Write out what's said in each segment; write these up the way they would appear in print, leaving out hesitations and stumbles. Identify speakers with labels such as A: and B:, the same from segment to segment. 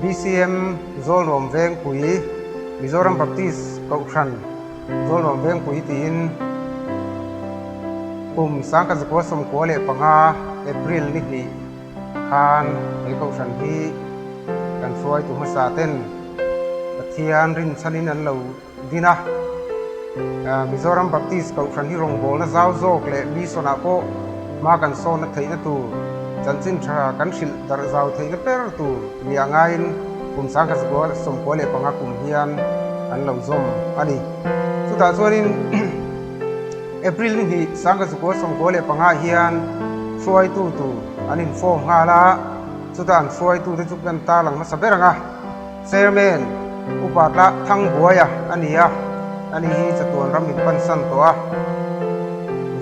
A: BCM Zawlnuam Vengpui, Mizoram Baptist Kohhran Zawlnuam Vengpui tiin kum 1995 April ni hnih khan he Kohhran hi kan hruaitu hmasa ten Pathian rinchhanin an lo din a. Mizoram Baptist Kohhran hi rawngbawlna zau zawk leh mission ah pawh hma kan sawnna theihna tur, chanchin tha kan hrilh darh zau theihna ber tur ni a ngaiin kum 1995 kum hian an lo zawm a ni. Chutah chuanin April ni hnih 1995 ah hian hruaitu tur an inform nghal a, chutah an hruaitute chu kan tarlang hmasa ber ang a. Chairman, Upa tla Thangbuaia a ni a, ani hi chatuan ram in pansan tawh a.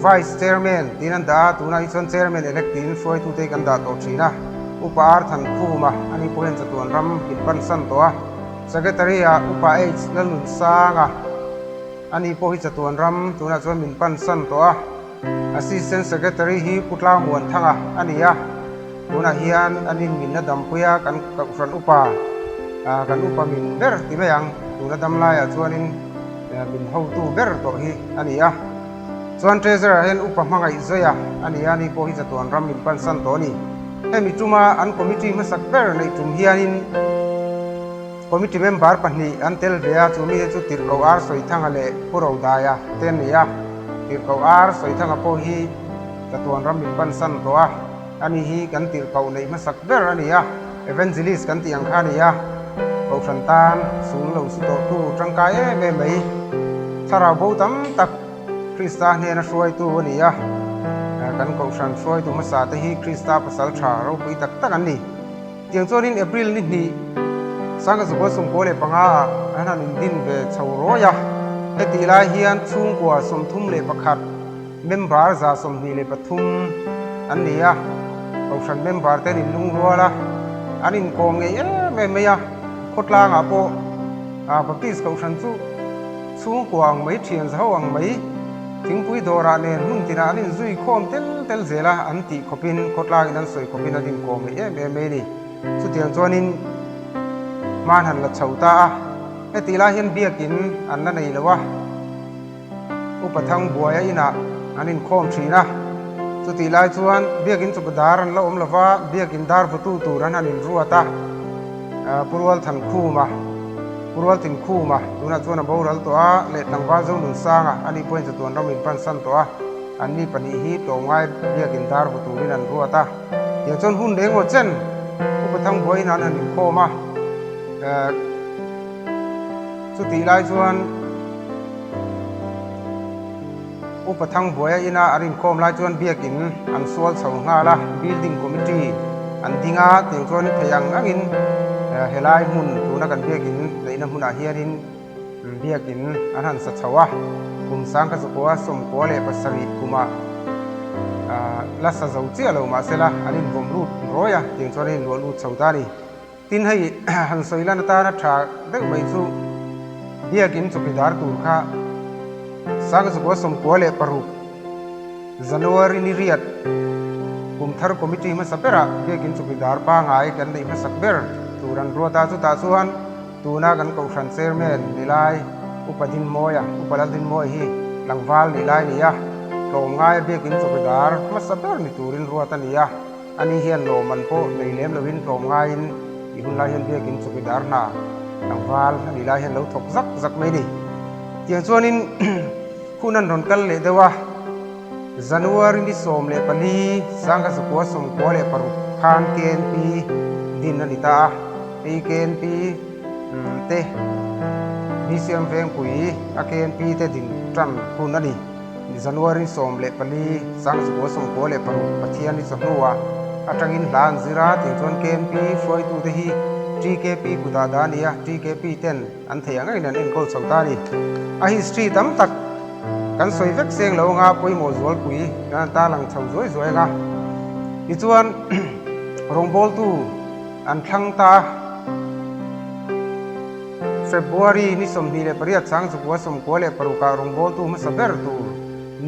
A: Vice Chairman tiin an dah a, tunah hi chuan Chairman elect tiin hruaitute hi kan dah tawh thin a. Upa Ar Thankhuma ani pawh hian chatuan ram in pansan tawh a. Secretary ah Upa H Lalnunsanga ani pawh hi chatuan ram tunah chuan min pansan tawh a. Assistant Secretary hi Pu Tlangmuanthanga a ni a, tunah hian an inminna dampui a kan Kohhran upa kan upa min ber ti mai ang, tuna dam laiah chuanin min hotu ber tawh hi a ni a. Chuan Treasurer hian upa hmangaih zawia a ni a, ni pawh hi chatuan ram min pansan tawh a ni. Hemi tuma an committee hmasak ber neih tum hianin, Committee member pahnih an tel ve a, chu mite chu Tirhkoh Ar Sawithanga leh Pu Rodaia te an ni a. Tirhkoh Ar Sawithanga pawh hi chatuan ram min pansan tawh a, ani hi kan tirhkoh neih hmasak ber a ni a, Evangelist kan tih ang kha a ni a, Kohhran tan sul lo su tawhtu tangkai em em mai, thlarau bo tam tak Krista hnena hruaitu a ni a, kan Kohhran hruaitu hmasa te hi Krista pasal tha ropui tak tak an ni. Tiang chuanin April ni hnih 1995 ah an han indin ve chho rawi a, hetih lai hian chhungkua 31 member 23 an ni a, Kohhran member te an inlungrual a, an inkawm ngei em em mai a, khawtlangah pawh Baptist Kohhran chu chhungkua ang mai, thian zaho ang mai, Thingpui dawrah nen hmun tinah an inzui khawm tel tel zel a, an tih khawpin khawtlangin an sawi khawpin an inkawm leh em em mai a ni. Chutiang chuanin hman han la chho ta a, hetih lai hian biakin an la nei lo a, Upa Thangbuaia inah an inkhawm thin a, chutih lai chuan biakin chupa dar an la awm lo va, biakin dar vutu tur an han inruat a, Pu Rualthankhuma. Pu Rualtinkhuma tunah chuan a boral tawh a, leh tlangval Zonunsanga a nih pawhin chatuan ram in pansan tawh a, an ni pahnih hi tlawmngai biakin dar hu turin an ruat a. Tiang chuan hun reng aw chen Upa Thangbuaiin an han inkhawm a, chutih lai chuan Upa Thangbuaia ina an inkhawm lai chuan biakin an sual chho nghal a, building committee an ding a, tiang chuan thei ang angin helai hmun tuna kan biakin neihna hmunah hianin biakin an han sa chho a, kum 1997 kumah la sa zo chiah lo mahsela an invawm lut rawi a, tiang chuan a inluah lut chho ta a ni. Tin hei han sawi lan atana tha deuh mai chu biakin chawpidar tur kha 1996 January ni riat kum thar committee hmasa berah biakin chawpidar pangai kan neih hmasak ber tur an ruat a, chutah chuan tuna kan kohhran chairman ni lai Upa Dinmawia, Upa Laldinmawia hi tlangval ni lai a ni a, tlawmngaia biakin chawpidar hmasa ber ni turin ruat a ni a. Ani hian lawmman pawh nei lem lovin tlawm ngaiin i hun lai hian biakin chawkidar hna tlangval a nih lai hian lo thawk zak zak mai a ni. Tiang chuanin hun an rawn kal leh deuh a, January ni 14 1996 khan KNP din a ni ta a, hei KNP te BCM Vengpui a KNP te din tan hun a ni. January 14, 1996 Pathian i chawhnuah atangin hla an zir a, tiang chuan KMP hruaitute hi TKP kutah dah a ni a, TKP ten an theih ang angin an enkawl chho ta a ni. A history tam tak kan sawi vek seng lo anga pawimawh zualpui kan han tarlang chho zuai zuai anga tichuan rawngbawltu an thlang ta a. February ni 28 1996 ah rawngbawltu hmasa ber tur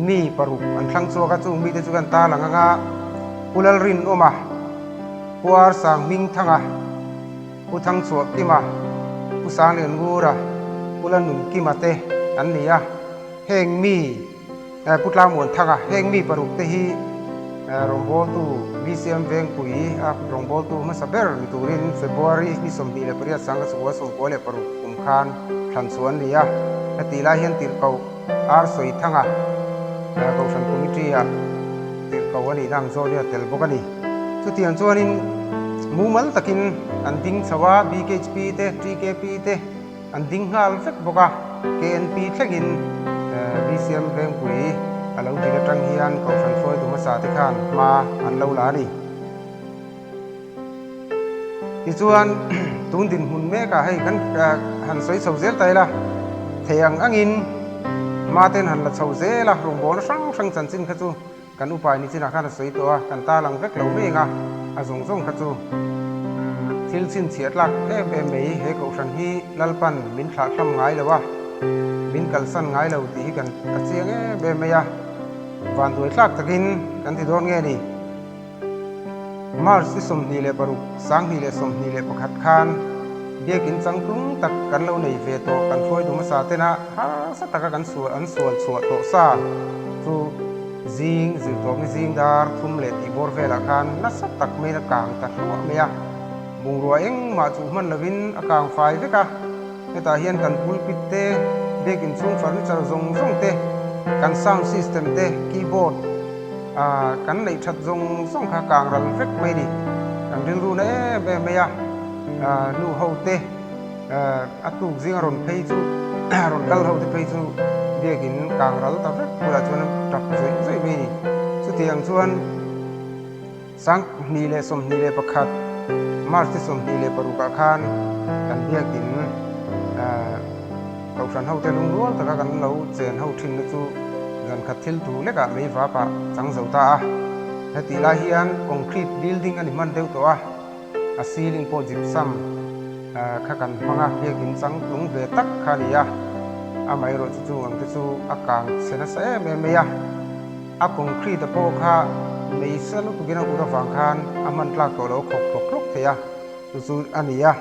A: mi paruk an thlang chhuak a, chung mite chu kan tarlang anga Pu Lalrinawma, Pu Arsang Hmingthanga, Pu Pu Thangchhuah Kima, Pu Sanglian Ngura, Pu Lanunkima te an ni a. Heng mi Pu Tlangmuanthanga, heng mi paruk te hi rawngbawltu BCM Vengpui a rawngbawltu hmasa ber ni turin February ni 28 1996 kum khan thlan chhuah an ni a. Hetih lai hian tirhkoh R Sawithanga Kohhran Committee ah tirhkoh a nihna ang zawnin a tel bawk a ni. Chutiang chuanin mumal takin an ding chho a, BKHP te, TKP te, An ding nghal vek bawk a, KNP thlengin BCM Vengpui a lo din atang hian Kohhran hruaitu hmasa te khan hma an lo la a ni. Tichuan tun dinhmun mekah hei kan han sawi chho zel ta ila, thei ang angin hma ten han la chho zel a, rawngbawlna hrang hrang chanchin kha chu Kan upa ni chinah khan a sawi tawh a, kan tarlang vek lo mai anga a zawng zawng kha chu thil chhinchhiah tlak em em mai. He kohhran hi Lalpan min thlahthlam ngai lo a, min kalsan ngai lo tih hi kan a chiang em em mai a, vanduai tlak takin kan ti dawn nge ni? March ni 26, 2021 khan biakin changtlung tak kan lo nei ve tawh, kan hruaitu hmasa tena harsa taka kan sual an sual chhuah tawh sa chu zing zirtawpni zing dar thum leh tih bawr velah khan nasa tak maiin a kang ta hluah mai a, bungrua engmah chuh hman lovin a kang fai vek a, hetah hian kan pulpit te, biakin chhung furniture zawng zawng te, kan sound system te, keyboard. Aaa kan neih that zawng zawng kha kang ral vek mai ni. Kan rilru na em em mai a, aaa nu ho te aaa a tuk zinga rawn phei chu rawn kal ho te phei chu biakin kang ral ta vek bulah chuan an tap zawih zawih mai ni. Chutiang chuan 2021 March ni 26 ah khan kan biakin aaa Kohhran hote lungrual taka kan lo chen ho thinna chu zan khat thil thu lekah mei vapah chang zo ta a. Hetih lai hian concrete building a ni hman deuh tawh a, a ceiling pawh gypsum kha kan hmang a, biakin changtlung ve tak kha a ni a. Amaherawhchu chung ang te chu a kang chhe nasa em em mai a, a concrete a pawh kha mei sa lutukin a ur avang khan a hman tlak tawh lo a khawk hlawk hlawk thei a. Chu chu a ni a,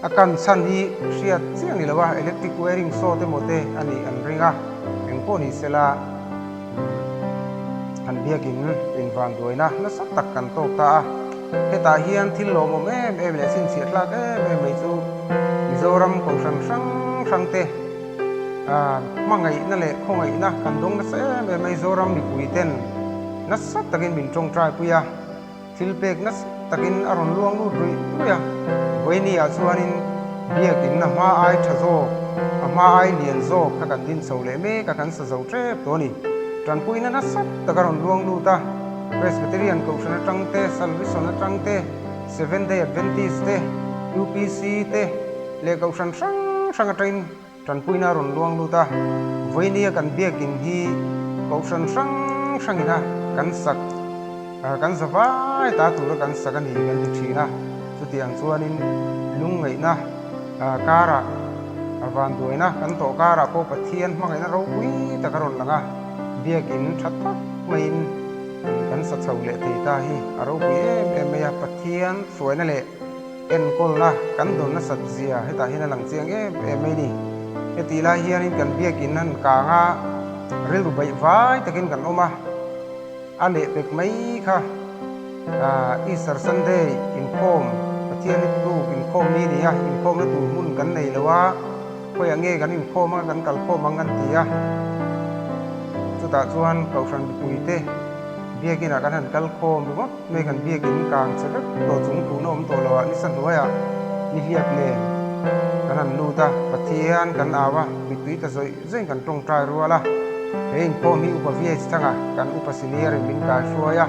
A: a kan chhan hi hriat chiah ni lo a, electric wiring saw te maw te a nih an ring a, eng pawh ni sela han biakin invanduaina nasa tak kan tawk ta a. Hetah hian thil lawmawm em em leh chhinchhiah tlak em em mai chu Mizoram kohhran hrang hrang te hmangaihna leh khawngaihna kan dawng nasa em em mai Zoram mipui ten nasa takin min tawngtai pui a. Thil pek nasa takin a rawn luang lut ruih ruih a, Vawinia chuanin biakin a hma ai tha zawk, a hma ai lian zawk kha kan din chho leh mek a, kan sa zo tep tawh a ni. Tanpuina nasa tak a rawn luang lut a, Presbyterian Kohhran atang te, Salvison atang te, Seventh Day Adventist te, UPC te leh Kohhran hrang hrang atangin Tanpuina a rawn luang lut a, vawinia kan biakin hi kohhran hrang hrangina kan sak, kan za vai ta tura kan sak a ni kan ti thin a. Chutiang chuanin lungngaihna karah, vanduaina kan tawh karah pawh Pathian hmangaihna ropui tak a rawn lang a, biakin tha tak maiin kan sa chho leh thei ta hi a ropui em em mai a, Pathian hruaina leh Enkawlna kan dawn nasat zia hetah hian a lang chiang em em mai ni. Hetih lai hianin kan biakin han kang a, rilru baih vai takin kan awm a, a lehpek mai kha Easter Sunday inkhawm, Pathian hi tuk inkhawm ni a ni a, inkhawmna tur hmun kan nei lo a, khawiah nge kan inkhawm a, kan kalkhawm ang kan ti a, chutah chuan Kohhran mipuite biakinah kan han kalkhawm ringawt. Hei kan biakin kang che vek tawh chung tuna awm tawh loh ah nisa hnuaiah nihliap nen kan han lut a, Pathian kan au a, mittui ta zawih zawih kan tawngtai rual a, he inkhawm hi Upa VH thanga kan Upa Senior in min kai hruai a,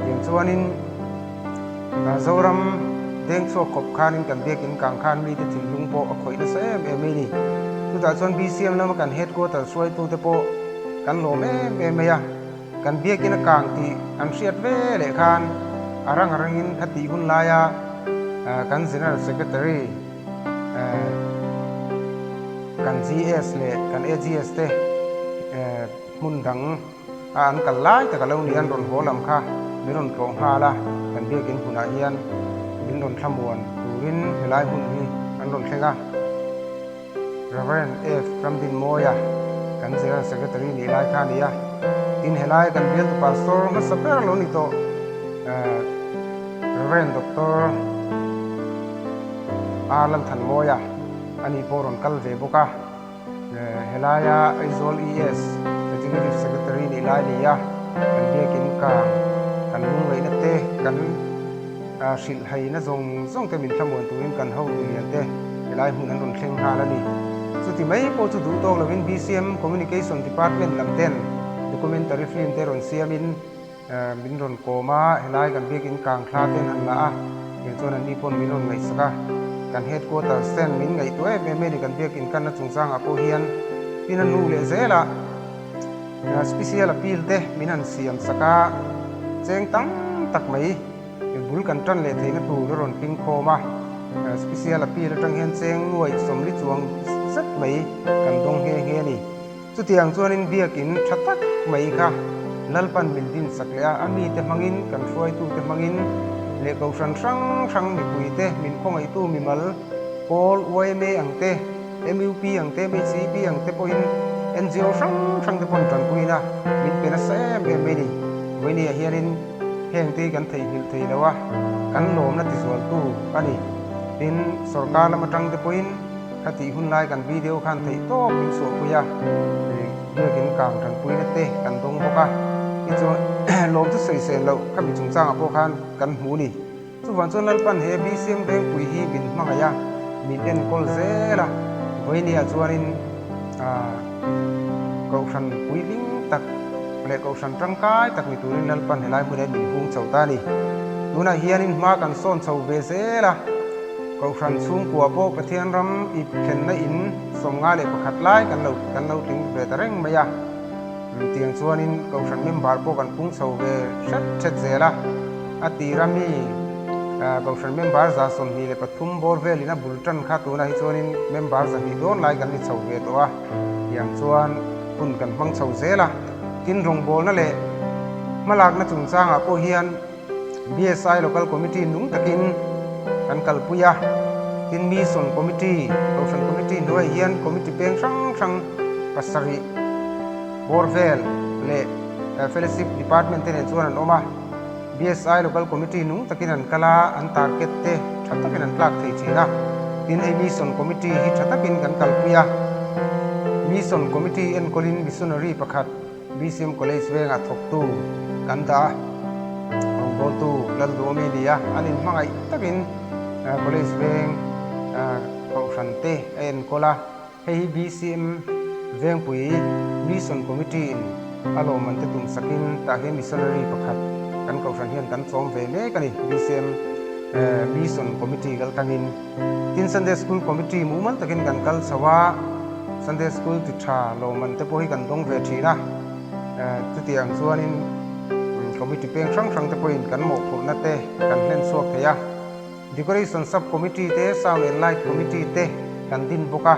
A: tiang chuanin Zoram deng chhuak khawp khanin kan biakin kang khan mite thinlung pawh a khawih nasa em em mai a ni. Chutah chuan BCM lama kan headquarter hruaitute pawh kan lawm em em mai a. Kan biakin a kang tih an hriat ve leh khan a rang a rangin kha tih hun laia kan General Secretary kan GS leh kan AGS te hmun dang a an kal lai tak a lo ni an rawn haw lam kha min rawn tlawh nghal a, kan biakin hmunah hian min rawn thlamuan turin. turin helai hmun hi an rawn thleng a. Rev. F. Ramdinmawia kan General Secretary nih lai kha a ni a. Tin, helai kan bialtu Pastor hmasa ber lo ni tawh Rev. Doctor R. Lalthanmawia a ni pawh rawn kal ve bawk a. Helaia Aizawl ES Executive Secretary nih lai ni a, kan biakin kang, kan lungngaihna te, kan hrilhhaina zawng zawng te min thlamuan turin kan hotu lian te helai hmun an rawn thleng nghal a ni. Chuti mai pawh chu duh tawk lovin BCM Communication Department lam ten documentary film te rawn siamin Min rawn kawm a, helai kan biakin kang thla ten han la a, kei chuan an ni pawn min rawn ngaihsak a, kan headquarters ten min ngaihtuah em em a ni kan biakin kanna chungchangah pawh hian tin a nu leh zel a, special appeal te min han siam sak a, cheng tam tak mai bul kan tan leh theihna tur a rawn ping khawm a, special appeal atang hian cheng nuaih sawmli chuang zet mai kan dawng nghe nghe a ni. Chutiang chuanin biakin tha tak mai kha Lalpan min dinsak leh a, a mite hmangin, kan hruaitute hmangin leh kohhran hrang hrang mipuite min khawngaihtu mimal pawl yma ang te, mup ang te, mhcp ang te pawhin ngo hrang hrang te pawhin tanpuina min pe nasa em em mai ni. Vawinia hianin hengte hi kan theihnghilh thei lo a, kan lawmna tizualtu a ni. Tin, sorkar lam atang te pawhin. Ka tih hun lai kan video khan theih tawp min chhuahpui a, biakin kang tanpuina te kan dawng bawk a, tichuan lawm chu sawi sen loh kha mi chungchangah pawh khan kan hmu ni. Chuvang chuan Lalpan he BCM Vengpui hi min hmangaih a, min enkawl zel a, vawinia chuanin Kohhran puitling tak leh Kohhran tangkai tak ni turin Lalpan helai hmunah hian min hung chho ta a ni. Tunah hianin hma kan sawn chho ve zel a. Kohhran chhungkua pawh Pathian ram ip thlenna in 51 lai kan lo kan lo tling ve ta reng mai a. Tiang chuanin Kohhran member pawh kan pung chho ve hret hret zel a. A tira mi Kohhran member 23 bawr velin a bul tan kha tunah hi chuanin member 200 dawn lai kan ni chho ve tawh a. Tiang chuan hun kan hmang chho zel a. Tin rawngbawlna leh hmalakna chungchangah pawh hian BSI Local Committee nung takin kan kalpui a, tin Mission Committee, Kohhran Committee hnuaiah hian Committee peng hrang hrang pasarih bawr vel leh Fellowship Department te nen chuan an awm a. BSI Local Committee nung takin an kal a, an target te tha takin an tlak thei thin a. Tin hei Mission Committee hi tha takin kan kalpui a. Mission Committee enkawlin Missionary pakhat, BCM College vengah thawktu kan dah a, rawngbawltu Lalduhawmi a ni a, an inhmangaih takin College veng kohhran te a enkawl a, hei hi BCM Vengpui Mission Committee in a lawmman te tum sakin tah hian missionary pakhat kan kohhran hian kan chawm ve mek a ni, BCM Mission Committee kal tangin. Tin Sunday School Committee mumal takin kan kal chho a, Sunday School ti tha lawmman te pawh hi kan dawng ve thin a, chutiang chuanin Committee peng hrang hrang te pawhin kan mawhphurhna te kan hlen chhuak thei a. Decoration Sub Committee te, Sound and Light Committee te kan din bawk a,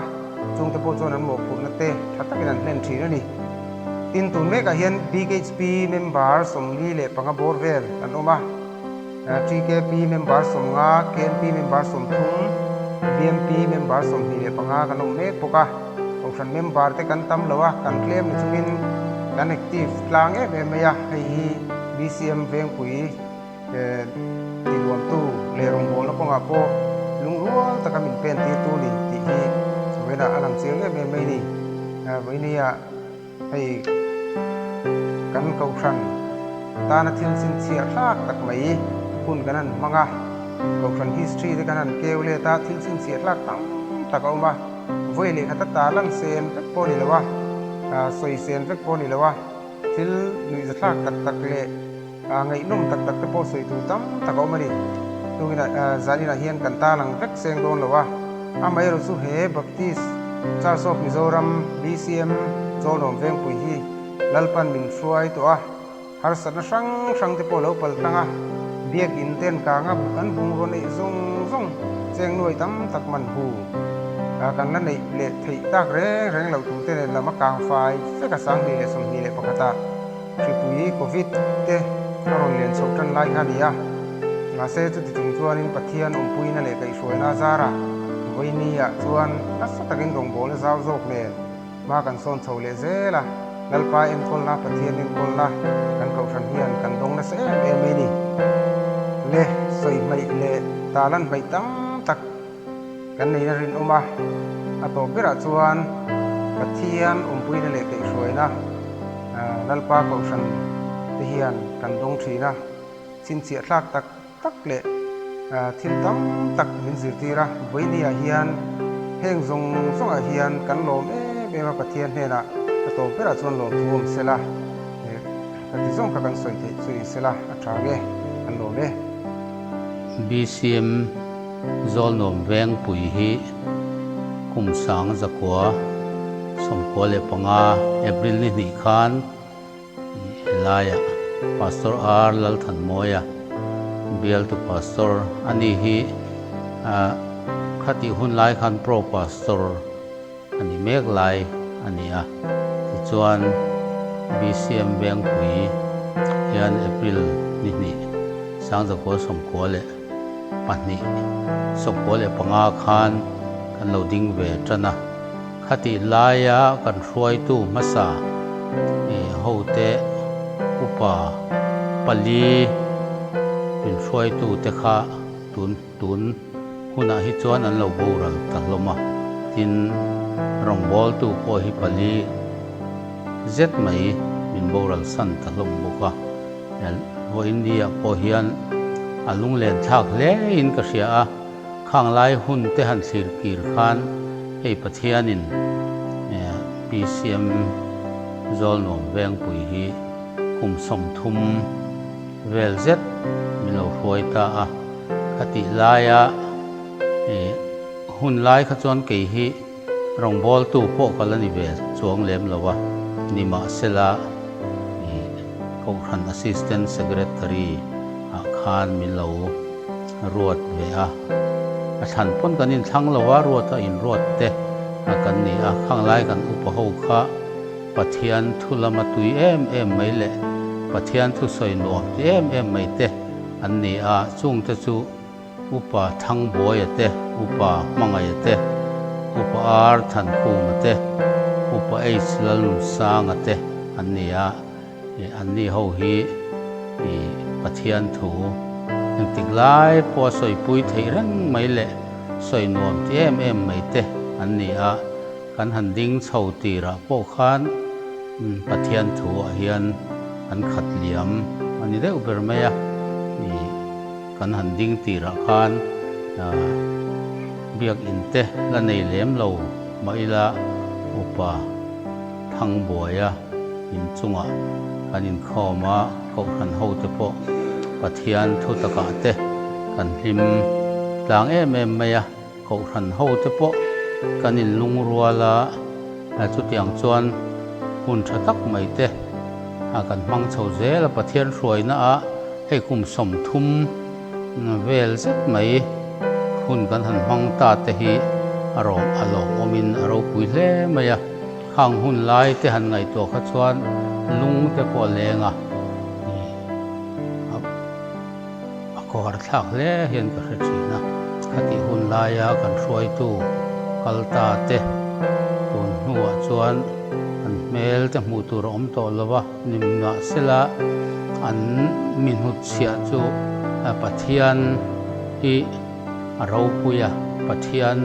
A: chung te pawh chuan an mawhphurhna te tha takin an hlen thin a ni. Tin tun mekah hian BKHP member 45 bawr vel an awm a. TKP member 50, KNP member 30, BMP member 25 kan awm mek bawk a. Kohhran member te kan tam lo a, kan tlem ni chungin kan active tlang em em mai a. Hei hi BCM Vengpui tinuamtu leh rawngbawlna kawngah pawh lungrual taka min pen tirtu ni tih hi vawiinah a lang chiang em em mai a ni. Vawinia. Hei kan Kohhran tana thil chhinchhiah thlak tak mai hun kan han hmang a, Kohhran history te kan han keu let a, thil chhinchhiah thlak tam tak a awm a, vawi leh khat a ta lan sen vek pawh a ni lo a, sawi sen vek pawh a ni lo a, thil nuihza thlak tak tak leh ngaihnawm tak tak te pawh sawi tur tam tak a awm a ni. Tunginah zaninah hian kan ta lang vek seng dawn lo a, amaherawh chu he Baptist Church of Mizoram, BCM, Zawlawm Vengpui hi Lalpan min hruai tawh a, harsatna hrang hrang te pawh lo pal tlang a, biakin ten kanga an bungraw neih zawng zawng cheng nuai tam tak man hu kan la neih leh theih tak reng reng loh tur te nen lam a kang fai fek a 2021 ah. Hripui Covid te a rawn lian chhoh tan lai kha a ni a. Mahse chuti chung chuanin Pathian awmpuina leh kaihhruaina a zar a, vawinia chuan nasa takin rawngbawlna zau zawk nen hma kan sawn chho leh zel a, Lalpa enkawlna, Pathian enkawlna kan kohhran hian kan dawng nasa em em mai ni. Le sawi hmaih leh talan hmaih tam tak kan neihna rinawm a, a tawp berah chuan Pathian awmpuina leh kaihhruaina Lalpa kohhran te hian kan dawng thin a. Chhinchhiah thlak tak tak leh thil tam tak min zirtir a, vawinia hian heng zawng zawngah hian kan lawm em em a, Pathian hnenah a tawp berah chuan lawm thu awm sela, ka ti zawng kha kan sawi theih chu ni sela a tha nge kan lawm e.
B: BCM Zawlnuam Vengpui hi kum 1995 April ni hnih khan Helaiah Pastor R Lalthanmawia bialtu Pastor a ni hi khatih hun lai khan Pro Pastor a ni mek lai a ni a. Tichuan BCM Vengpui hian April ni hnih 1992 95 khan kan lo ding ve tan a. Khatih laia kan hruaitu hmasa hote upa pali min hruaitu te kha tun tun hunah hi chuan an lo boral ta hlawm a, tin rawngbawltu pawh hi pali zet mai min boral san ta hlawm bawk a, vawiin pawh hian a lunglen thlak hle in ka hria a. Khang lai hun te han thlir kir khan hei Pathianin PCM Zawlnuam Vengpui hi kum 30 vel zet min lo hruai ta a. Khatih laia hun lai kha chuan kei hi rawngbawltu pawh ka la ni ve chuang lem lo a, nimahsela Kohhran Assistant Secretary ah khan min lo ruat ve a, a thlan pawn kan inthlang lo a, ruat a inruat te a kan ni a, khang lai kan upa ho kha Pathian thu lama tui em em mai leh Pathian thu sawi nuam ti em em mai te an ni a, chung te chu Upa Thangbuaia te, Upa Hmangaia te, Upa Ar Thankhuma te, Upa H Lalnunsanga te an ni a. An ni ho hi Pathian thu engtik lai pawha sawipui theih reng mai leh sawi nuam ti em em mai te an ni a, kan han ding chho tirah pawh khan Pathian thu ah hian an khat liam a ni deuh ber mai a, kan han ding tirah khan biakinn te la nei lem lo mah ila upa Thangbuaia inchungah kan inkhawm a, Kohhran hote pawh Pathian thu takah te kan hlim tlang em em mai a, Kohhran hote pawh kan inlungrual a, chutiang chuan hun tha tak mai te kan hmang chho zel a, Pathian hruaina ah hei kum 30 vel zet mai hun kan han hmang ta te hi a rawm a lawmawmin a ropui hle mai a. Khang hun lai te han ngaihtuah kha chuan lung te pawh a leng a, a khawhar thlak hle hian ka hre thin a. Khatih hun laia kan hruaitu kal ta te tun hnuah chuan an hmel te hmuh tur a awm tawh lo va, nimahsela an mi hnutchhiah chu Pathian hi a ropui a, Pathian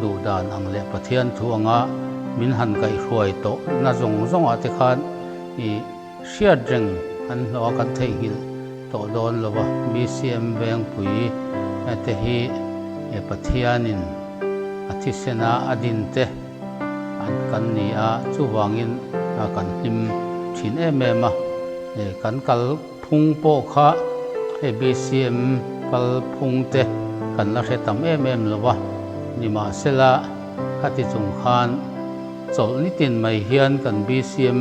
B: duh dan ang leh Pathian thu anga min han kaihhruai tawh na zawng zawngah te khan i hriat reng an hlawh a, kan theihnghilh tawh dawn lo va. BCM Vengpui te hi Pathianin a thisena a din te an kan ni a, chuvangin kan hlim thin em em a, kan kal Phung pawh kha hei BCM kal phung te kan la hre tam em em lo a, nimahsela khati chung khan chawlh nitin mai hian kan BCM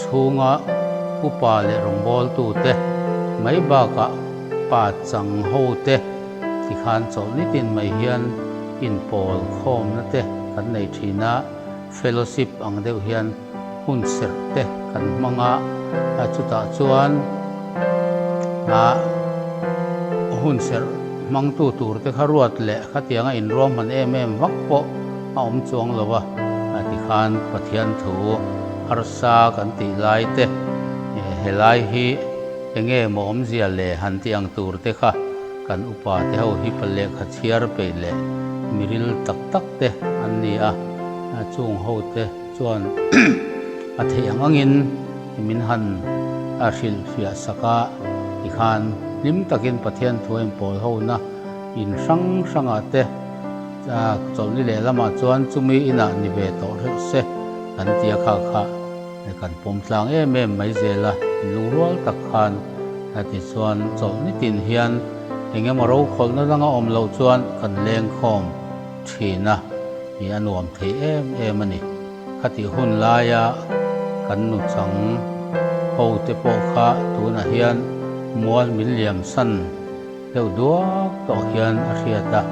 B: chhunga upa leh rawngbawltu te mai bakah pa chang ho te tikhan chawlh nitin mai hian inpawl khawmna te kan nei thin a, fellowship ang deuh hian hun serh te kan hmang a, chutah chuan a Hun serh hmangtu tur te kha ruat leh khatianga inruahman em em vak pawh a awm chuang lo a, tikhan Pathian thu harsa kan tih lai te, helai hi enge maw awmzia le han tih ang tur te kha kan upa te ho hi pa lehkha chhiar peih leh miril tak tak te an ni a, chung ho te chuan a theih ang angin min han a hrilhfiah sak a, tikhan hlim takin Pathian thu a inpawl hona in hrang hrangah te chawlhni lehlamah chuan chumi inah ni ve tawh reuh se kan ti a kha kha kan pawm tlang em em mai zel a, lungrual tak khan tichuan chawlhni tin hian eng emaw rokhawlhna danga awm loh chuan kan lengkhawm thin a, ih a nuam thei em em a ni. Khatih hun laia kan nuchang ho te pawh kha tunah hian mual min liam san deuh duak tawh hian a hriat a,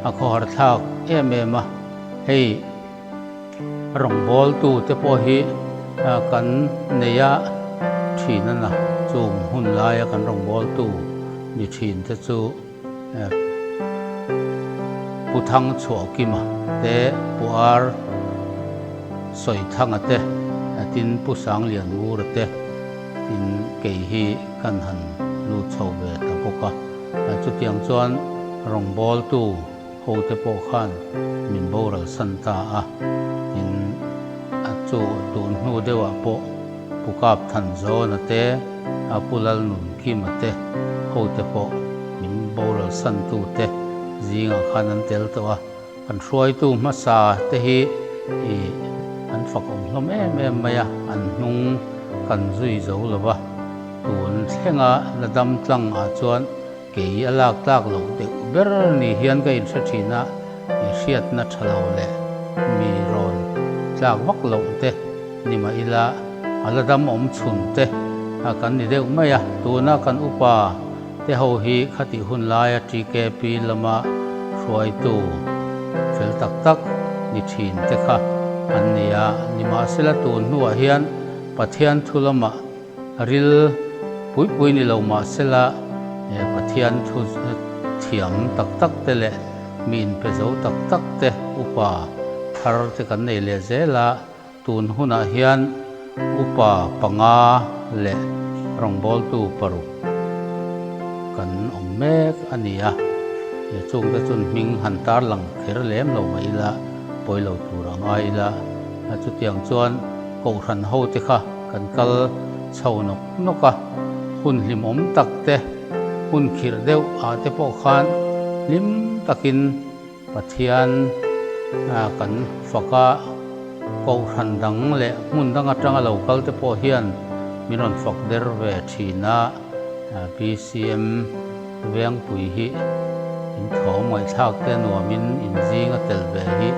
B: a khawhar thlak em em a. Hei rawngbawltu te pawh hi kan nei a thin a na, chung hun laia kan rawngbawltu ni thin te chu. Pu Thangchhuahkima te, Pu Ar Sawithanga te, tin Pu Sanglianngura te tin kei hi kan han lut chho ve ta bawk a. Chutiang chuan rawngbawltu hote pawh khan min boral san ta a, tin a chu tun hnu deuhah pawh Pu Kap Thanzawna te, Pu Lalnunkima te hote pawh min boral santu te zingah khan an tel tawh a, kan hruaitu hmasa te hi ih an fakawm hlawm em em mai a, an hnung kan zui zo lo va, tun thlenga la dam tlang ah chuan Kei a lak tlak loh deuh ber ni hian ka inhre thin a, i hriatna tha lo leh mi rawn tlak vak loh te ni mah ila a la dam awm chhun te kan ni deuh mai a. Tuna kan upa te ho hi khatih hun laia TKP lama hruaitu fel tak tak ni thin te kha an ni a, nimahsela tun hnuah hian Pathian thu lamah Ril pui pui ni lo mah sela Pathian thu thiam tak tak te leh mi inpe zo tak tak te upa thar te kan nei leh zel a, tun hunah hian upa panga leh rawngbawltu paruk kan awm mek a ni a, chungte chun hming han tarlang kher lem lo mah ila pawi lo tur a ngai ila, chutiang chuan Kohhran hote kha kan kal chho nawk nawk a, hun hlimawm tak te, hun khirh deuh ah te pawh khan hlim takin Pathian kan fak a, Kohhran dang leh hmun dang atanga lo kal te pawh hian min rawn fak der ve thin a, BCM Vengpui hi in thawm ngaihthlak te nuamin in zing a tel ve hi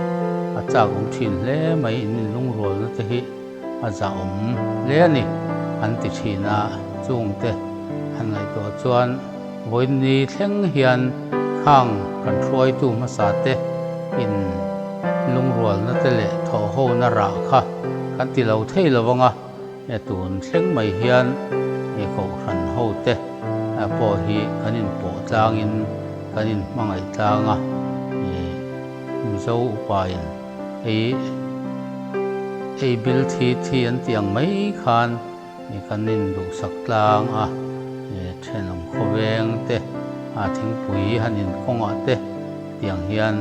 B: a chak awm thin hle mai, in inlungrualna te hi a za awm hle a ni an ti thin a, chungte han ngaihtuah chuan vawiin thleng hian khang kan hruaitu hmasa te in lungrualna te leh thawhhona rah kha kan ti lo thei lo vang a. He tun thleng mai hian he kohhran hote pawh hi kan inpawh tlangin kan inhmangaih tlang a, Mizo upain ei ei bil thi thi an tih ang mai khan kan induhsak tlang a, thenawm khawveng te thingpui han inkawngah te tiang hian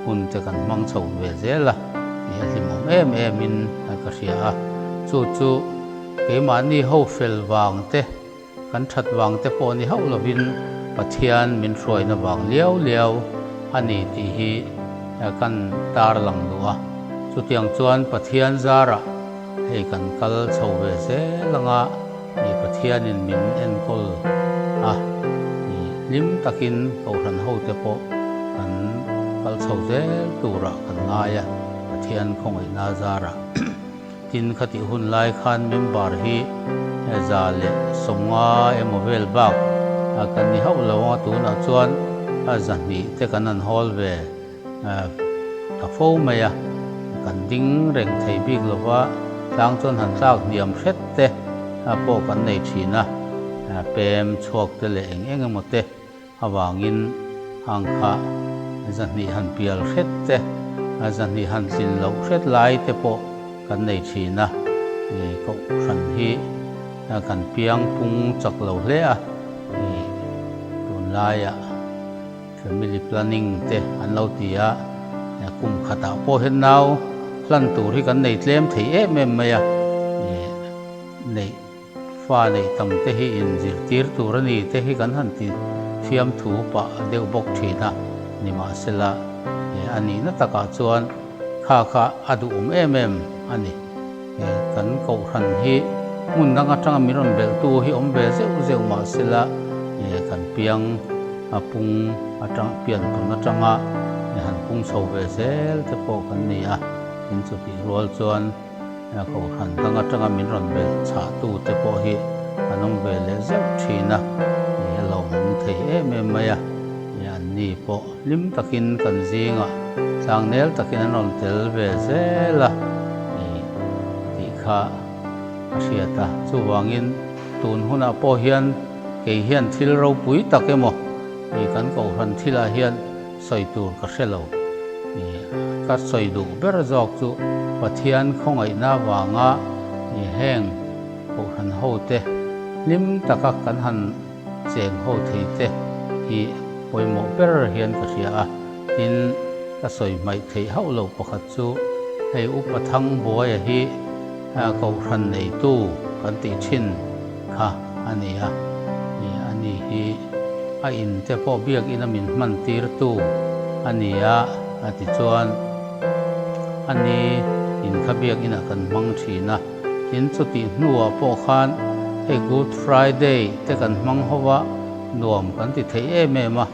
B: hun te kan hmang chho ve zel a, ih a hlimawm em em in ka hria a, chu chu keimahni ho fel vang te, kan that vang te pawh ni hauh lovin Pathian min hruaina vang liau liau a ni tih hi kan tarlang duh a, chutiang chuan Pathian zarah hei kan kal chho ve zel anga ih Pathianin min enkawl a, ih hlim takin Kohhran hote pawh kan kal chho zel turah kan ngai a, Pathian khawngaihna zarah. Tin khatih hun lai khan member hi 150 emaw vel bak kan ni hauh lo ang a, tunah chuan 200 te kan han hawl ve. Ta fo mai a, kan ding reng thei bik lo va, tlang chuan han tlak hniam hret te pawh kan nei thin a. pem chhuak te leh eng eng emaw te avangin hang kha zahnih han pial hret te, zahnih han tlin loh hret lai te pawh kan nei thin a, kohhran hi kan piang pung chak lo hle a, tunlaiah family planning te an lo ti a, kum khatah pawh hian nau hlan tur hi kan nei tlem thei em em mai a, neih Fa neih tam te hi inzirtir tur a ni te hi kan han ti thiamthu pah deuh bawk thin a, nimahsela a nihna takah chuan kha kha a duhawm em em a ni. Kan kohhran hi hmun dang atanga min rawn belhtu hi awm ve zeuh zeuh mahsela kan piang a pung atang pian tawn atanga han pung chho ve zel te pawh kan ni a, in chutih rual chuan Kohhran dang atanga min rawn belh chhahtu te pawh hi an awm ve leh zeuh thin a, a lawmawm thei em em mai a, an ni pawh hlim takin kan zingah tlangnel takin an rawn tel ve zel a tih kha a hriat a. Chuvangin tun hunah pawh hian kei hian thil ropui tak emaw kan kohhran thilah hian sawi tur ka hre lo. Ka sawi duh ber zawk chu Pathian khawngaihna avanga heng kohhran hote hlim taka kan han cheng ho thei te hi pawimawh ber hian ka hria a. Tin, ka sawi hmaih theih hauh loh pakhat chu hei Upa Thangbuaia hi kohhran neitu kan tih thin kha a ni a. Ani hi a in te pawh biakina min hman tir tu a ni a, a ti chuan a ni in kha biakinah kan hmang thin a. Tin, chutih hnuah pawh khan hei Good Friday te kan hmang ho a, nuam kan ti thei em em a.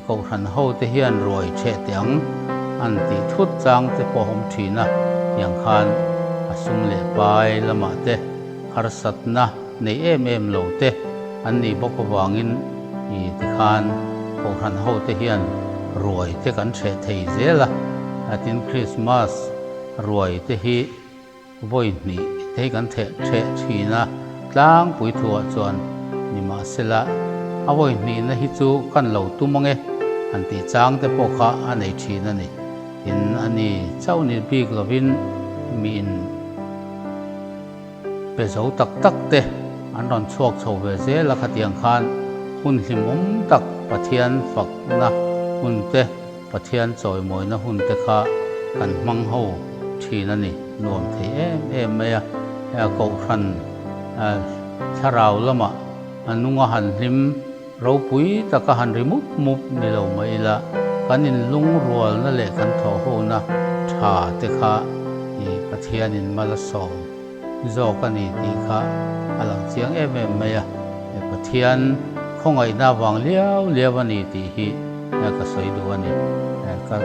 B: Kohhran ho te hian ruai ṭheh teh ang an tih thut chang te pawh a awm ṭhin a, tiang khan a sum leh pai lamah te harsatna nei em em lo te an nih bawk avangin i tikhan Kohhran ho te hian ruai te kan ṭheh thei zel a, tin Krismas ruai te hi Vawi hnih te hi kan theh theh thin a, tlangpui thuah chuan nimahsela a vawi hnihna hi chu kan lo tum ange han tih chang te pawh kha a nei thin a ni. Tin, a ni chauh ni bik lovin miin pe zo tak tak te an rawn chhuak chho ve zel a, khatiang khan hun hlimawm tak Pathian fakna hun te, Pathian chawimawina hun te kha kan hmang ho thin a ni, nuam thei em em mai a. Hei Kohhran thlarau lamah a nunga han hlim ropui taka han ri mup mup ni lo mai ila, kan inlungrualna leh kan thawhhona tha te kha Pathianin mal a sawm zawk a ni tih kha a lang chiang em em mai a, Pathian khawngaihna avang liau liau a ni tih hi ka sawi duh a ni. Ka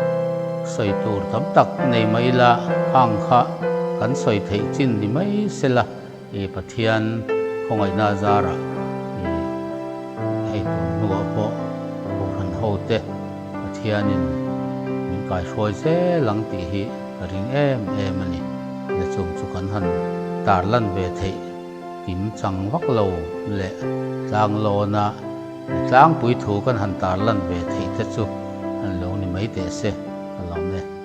B: sawi tur tam tak nei mai ila khang kha kan sawi theih chin ni mai sela Pathian khawngaihna zarah hei tun hnuah pawh Kohhran hote Pathianin min kaihruai zel ang tih hi ka ring em em a ni. Le chung chu kan han tarlan ve theih kim chang vak lo leh tlanglawna tlangpui thu kan han tarlan ve theih te chu an lo ni mai teh se ka lawm e.